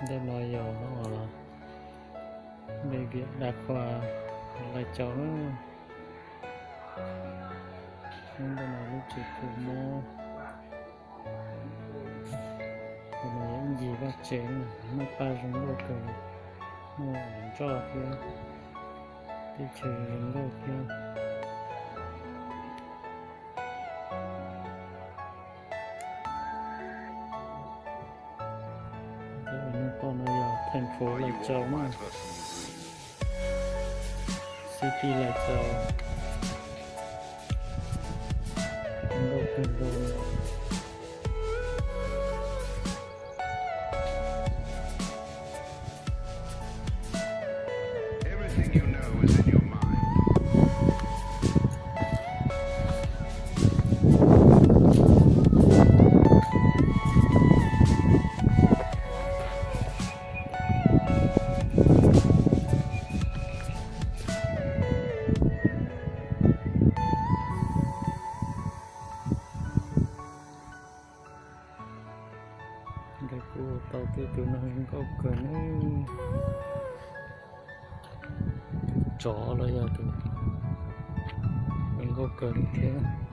Ntawm no yog Bệnh viện Đa khoa Lai Châu na. Ntawm no lub tsev kho mob. Ntawm no yog ib ncig vaj tsev, muaj paj zoo nkauj kawg, muaj nroj thiab, teb chaws zoo nkauj thiab. Ntawm no pom no yog thành phố Lai Châu na, city Lai Châu. Zoo nkauj kawg nkaus. Nkawd kuj tau tej tus neeg zoo nkauj kawg ne, tus tsov los yog tus zoo nkauj kawg li thiab.